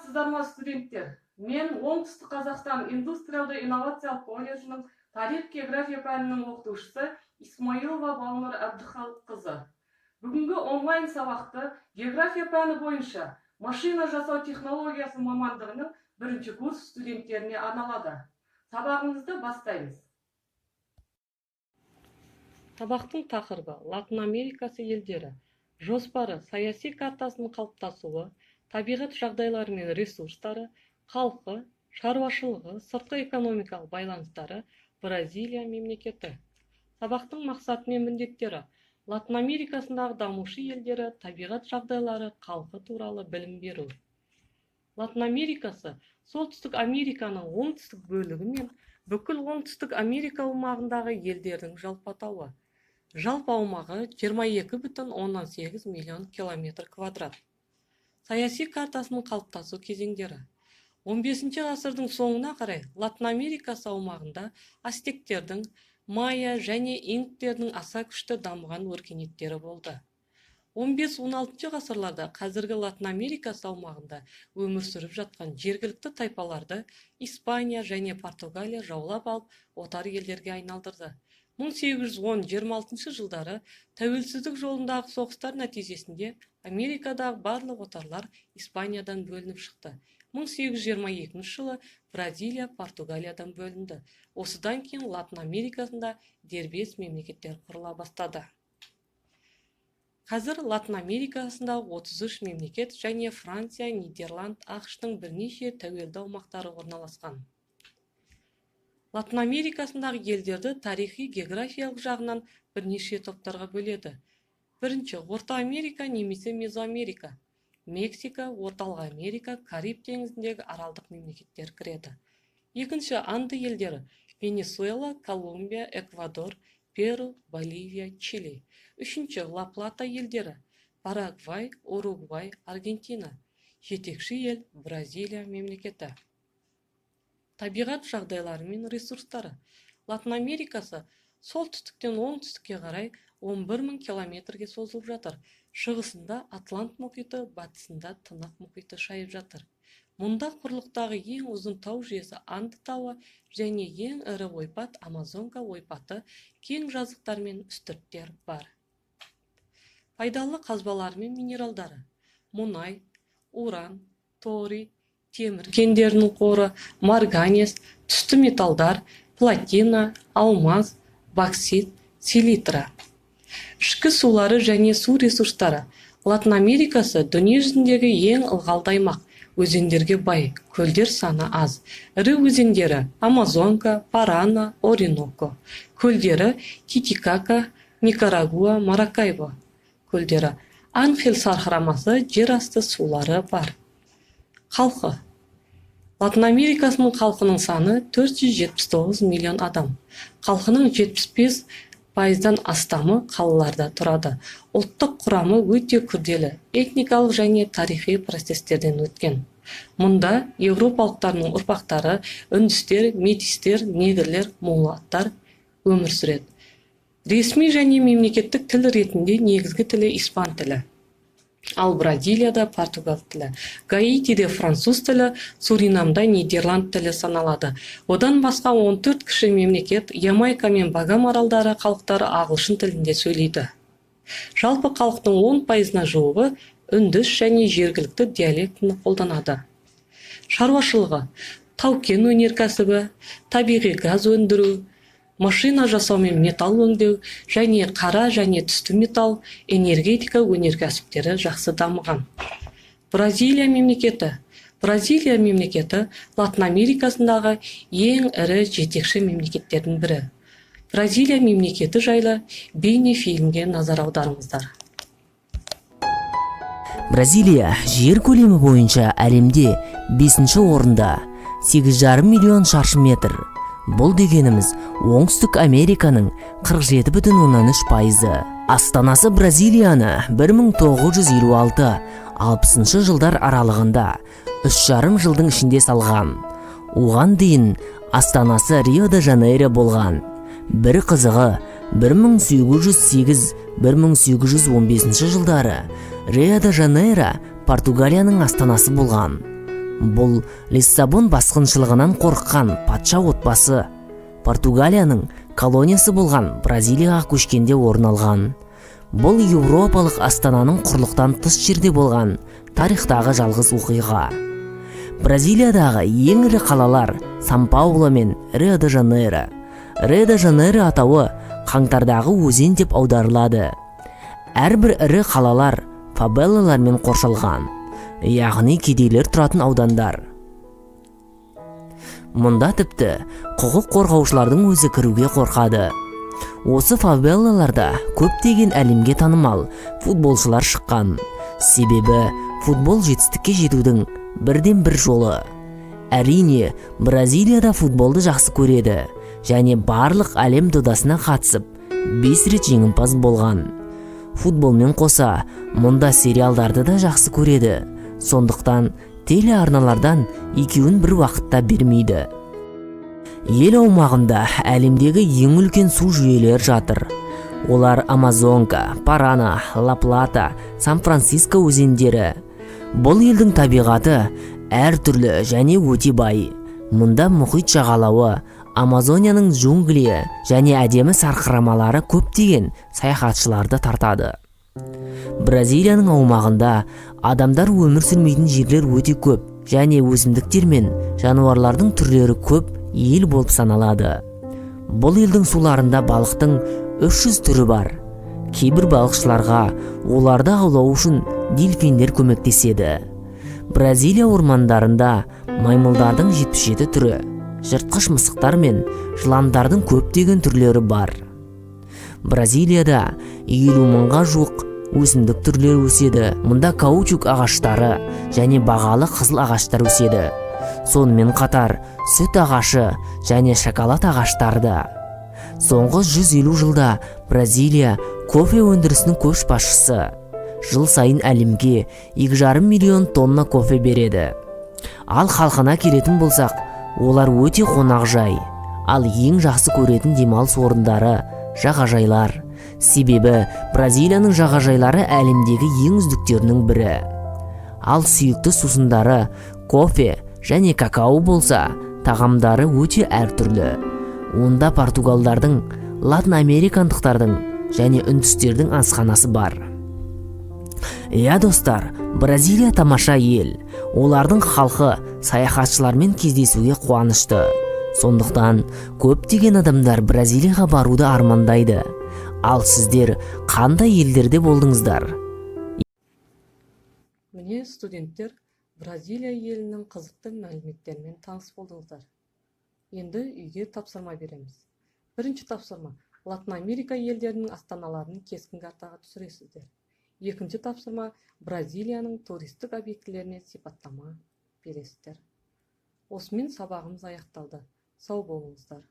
Саламатсыздар ма, студенттер! Мен Оңтүстік Қазақстан индустриалды инновациялық колледжінің тарих география пәнінің оқытушысы Исмаилова Балнұр Әбдіхалыққызы. Бүгінгі онлайн сабақты география пәні бойынша машина жасау технологиясы мамандығының бірінші курс студенттеріне арналады. Сабағымызды бастаймыз. Сабақтың тақырыбы: Латын Америкасы елдері жоспары, саяси картасының қалыптасуы, табиғат жағдайлары мен ресурстары, халқы, шаруашылығы, сыртқы экономикалық байланыстары, Бразилия мемлекеті. Сабақтың мақсаты мен міндеттері: Латын Америкасындағы дамушы елдері, табиғат жағдайлары, халқы туралы білім беру. Латын Америкасы — Солтүстік Американың оңтүстік бөлігі мен бүкіл Оңтүстік Америка аумағындағы елдердің жалпы атауы. Жалпы аумағы 22,8 миллион километр квадрат. Саяси картасының қалыптасу кезеңдері. 15 ғасырдың соңына қарай Латын Америкасы аумағында ацтектердің, майя және инктердің аса күшті дамыған өркениеттері болды. 15-16 ғасырларда қазіргі Латын Америкасы аумағында өмір сүріп жатқан жергілікті тайпаларды Испания және Португалия жаулап алып, отар елдерге айналдырды. 1810-26 жылдары тәуелсіздік жолындағы соғыстар нәтижесінде Америкадағы барлық отарлар Испаниядан бөлініп шықты. 1822 жылы Бразилия Португалиядан бөлінді. Осыдан кейін Латын Америкасында дербес мемлекеттер құрыла бастады. Қазір Латын Америкасында 33 мемлекет және Франция, Нидерланд, АҚШ-тың бірнеше тәуелді аумақтары орналасқан. Латын Америкасындағы елдерді тарихи географиялық жағынан бірнеше топтарға бөледі. Бірінші, Орта Америка немесе Мезоамерика. Мексика, Орталық Америка, Кариб теңізіндегі аралдық мемлекеттер кіреді. Екінші, Анды елдері: Венесуэла, Колумбия, Эквадор, Перу, Боливия, Чили. Үшінші, Ла Плата елдері: Парагвай, Уругвай, Аргентина. Жетекші ел — Бразилия мемлекеті. Табиғат жағдайлары мен ресурстары. Латын Америкасы солтүстіктен оңтүстікке қарай 11 мың километрге созылып жатыр. Шығысында Атлант мұхиты, батысында Тынық мұхиты шайып жатыр. Мұнда құрлықтағы ең ұзын тау жүйесі Анды тауы және ең ірі ойпат Амазонка ойпаты, кең жазықтар мен үстірттер бар. Пайдалы қазбалары мен минералдары: мұнай, уран, торий, темір кендерінің қоры, марганец, түсті металдар, платина, алмаз, боксит, селитра. Ішкі сулары және су ресурстары. Латын Америкасы — дүние жүзіндегі ең ылғалды аймақ, өзендерге бай, көлдер саны аз. Ірі өзендері: Амазонка, Парана, Ориноко көлдері, Титикака, Никарагуа, Маракайбо көлдері, Анхель сарқырамасы. Жер асты сулары бар. Халқы. Латын Америкасының халқының саны 479 миллион адам. Халқының 75%-дан астамы қалаларда тұрады. Ұлттық құрамы өте күрделі этникалық және тарихи процестерден өткен. Мұнда еуропалықтардың ұрпақтары, үндістер, метистер, негрлер, мулаттар өмір сүреді. Ресми және мемлекеттік тіл ретінде негізгі тілі испан тілі, ал Бразилияда португал тілі, Гаитиде француз тілі, Суринамда нидерланд тілі саналады. Одан басқа 14 кіші мемлекет, Ямайка мен Багам аралдары халықтары ағылшын тілінде сөйлейді. Жалпы халықтың 10%-на жуығы үндіс және жергілікті диалектіні қолданады. Шаруашылығы: тау-кен өнеркәсібі, табиғи газ өндіру, машина жасау мен металл өңдеу және қара және түсті металл, энергетика өнеркәсіптері жақсы дамыған. Бразилия мемлекеті. Бразилия мемлекеті — Латын Америкасындағы ең ірі жетекші мемлекеттердің бірі. Бразилия мемлекеті жайлы бейнефильмге назар аударыңыздар. Бразилия жер көлемі бойынша әлемде бесінші орында, 8,5 миллион шаршы метр. Бұл дегеніміз Оңтүстік Американың 47,3%. Астанасы Бразилияны 1956-60 жылдар аралығында 3,5 жылдың ішінде салған. Оған дейін астанасы Рио де Жанейро болған. Бір қызығы, 1808-1815 жылдары Рио де Жанейро Португалияның астанасы болған. Бұл Лиссабон басқыншылығынан қорыққан патша отбасы Португалияның колониясы болған Бразилияға көшкенде орын алған. Бұл еуропалық астананың құрлықтан тыс жерде болған тарихтағы жалғыз оқиға. Бразилиядағы ең ірі қалалар Сан-Пауло мен Рио-де-Жанейро. Рио-де-Жанейро атауы қаңтардағы өзен деп аударылады. Әрбір ірі қалалар фавелалармен қоршалған, яғни кедейлер тұратын аудандар. Мұнда тіпті құқық қорғаушылардың өзі кіруге қорқады. Осы фавелаларда көптеген әлемге танымал футболшылар шыққан. Себебі футбол жетістікке жетудің бірден бір жолы. Әрине, Бразилияда футболды жақсы көреді және барлық әлем додасына қатысып, 5 рет жеңімпаз болған. Футболмен қоса, мұнда сериалдарды да жақсы көреді. Сондықтан телеарналардан екеуін бір уақытта бермейді. Ел аумағында әлемдегі ең үлкен су жүйелері жатыр. Олар Амазонка, Парана, Ла Плата, Сан-Франциско өзендері. Бұл елдің табиғаты әртүрлі және өте бай. Мұнда мұхит жағалауы, Амазонияның джунглиі және әдемі сарқырамалары көптеген саяхатшыларды тартады. Бразилияның аумағында адамдар өмір сүрмейтін жерлер өте көп және өсімдіктер мен жануарлардың түрлері көп ел болып саналады. Бұл елдің суларында балықтың 300 түрі бар. Кейбір балықшыларға оларды аулау үшін дельфиндер көмектеседі. Бразилия ормандарында маймылдардың 77 түрі, жыртқыш мысықтар мен жыландардың көптеген түрлері бар. Бразилияда 50 мыңға жуық өсімдік түрлері өседі. Мұнда каучук ағаштары және бағалы қызыл ағаштар өседі. Сонымен қатар сүт ағашы және шоколад ағаштары да. Соңғы 150 жылда Бразилия кофе өндірісінің көшбасшысы. Жыл сайын әлемге 2,5 миллион тонна кофе береді. Ал халқына келетін болсақ, олар өте қонақжай. Ал ең жақсы көретін демалыс орындары жағажайлар. Себебі Бразилияның жағажайлары әлемдегі ең үздіктерінің бірі. Ал сүйікті сусындары кофе және какао болса, тағамдары өте әртүрлі. Онда португалдардың, латын американдықтардың және үндістердің асханасы бар. Иә, достар, Бразилия тамаша ел. Олардың халқы саяхатшылармен кездесуге қуанышты. Сондықтан көптеген адамдар Бразилияға баруды армандайды. Ал сіздер қандай елдерде болдыңыздар? Міне, студенттер, Бразилия елінің қызықты мәліметтерімен таныс болдыңыздар. Енді үйге тапсырма береміз. Бірінші тапсырма: Латын Америка елдерінің астаналарын кескін картаға түсіресіздер. Екінші тапсырма: Бразилияның туристік объектілеріне сипаттама бересіздер. Осымен сабағымыз аяқталды. Сау болыңыздар.